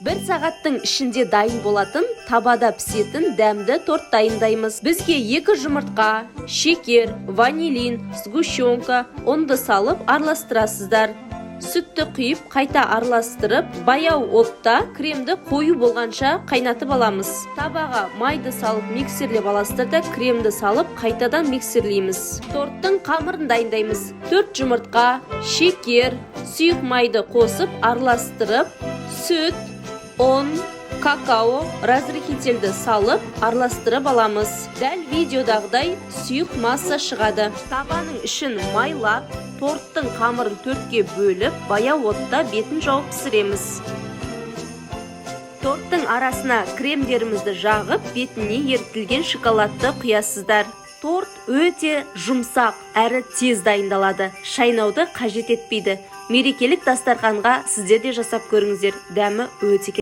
Бір сағаттың ішінде дайын болатын, табада пісетін дәмді торт дайындаймыз. Бізге екі жұмыртқа, шекер, ванилин, сгущенка, ұнды салып араластырасыздар. Сүтті құйып, қайта араластырып, баяу отта кремді қою болғанша қайнатып аламыз. Табаға майды салып, миксерлеп аласыздар да, кремді салып, қайтадан миксерлейміз. Торттың қамырын дайындаймыз. Төрт жұмыртқа, шекер, сұйық майды қосып араластырып, сүт, ұн, какао, разрыхлительді салып араластырып аламыз. Дәл видеодағыдай сұйық масса шығады. Табаның ішін майлап, торттың қамырын төртке бөліп, баяу отта бетін жауып пісіреміз. Торттың арасына кремдерімізді жағып, бетіне ерітілген шоколадты құясыздар. Торт өте жұмсақ әрі тез дайындалады, шайнауды қажет етпейді. Мерекелік дастарханға сіздер де жасап көріңіздер, дәмі өте.